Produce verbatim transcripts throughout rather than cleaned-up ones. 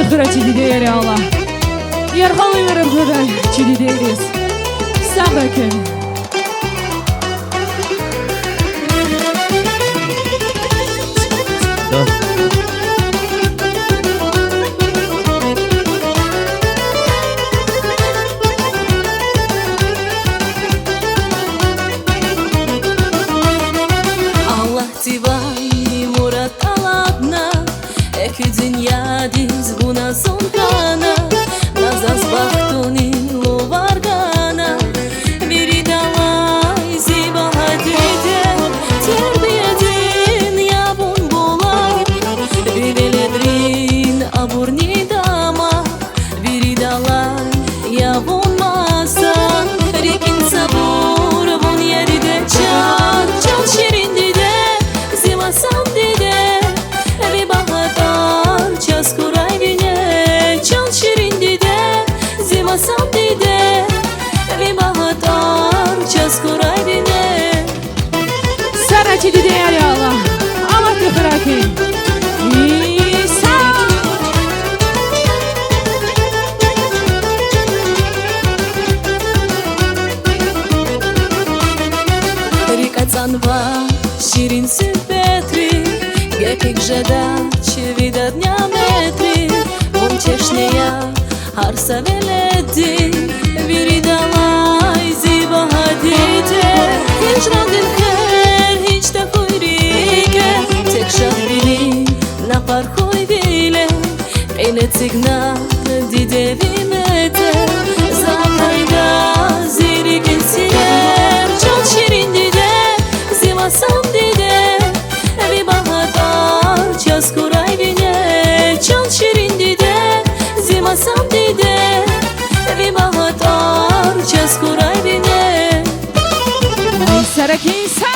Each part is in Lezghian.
Хъуьрай чи дидейри, Аллагь. Яргъал уьмуьр гъидай чи дидейриз. Сагърай куьн. Аллагьдивай мурад тӀалабна, экуь дуьньядиз вуна зун хьана, на заз бахтунин лувар гана. Виридалай зи багьа диде, тербиядин я вун булах, ви веледрин абурни дамах. Виридалай я вун маса, рикӀин сабур вун я диде чан, чан ширин диде, зи масан диде, ви багьа тӀвар чаз хьурай вине, чан ширин диде, зи масан диде, ви багьа тӀвар чаз хьурай вине. Сагърай чи дидеяр, я Аллагь. Аллагьди хъирай куьн. Иса. РикӀ ацӀанва ширин суьгьбетри, гекъиг жедач видад няметри, вун чешне я гьар са веледдин. Виридалай зи багьа диде, гьижрандин кьер гьич тахьуй рикӀе, тек шагьвилин накъвар хьуй виле, кьил эцигна диде ви мете. За къайдаз зи рикӀин синер, чан ширин диде, зи масан диде, ви багьа тӀвар чаз хьурай вине, чан ширин диде, зи масан диде, ви багьа тӀвар чаз хьурай вине. Ай, саракин са!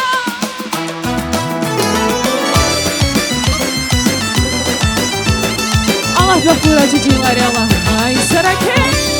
Аллагь бахтавар чи жинерар, Аллагь. Ай, саракин!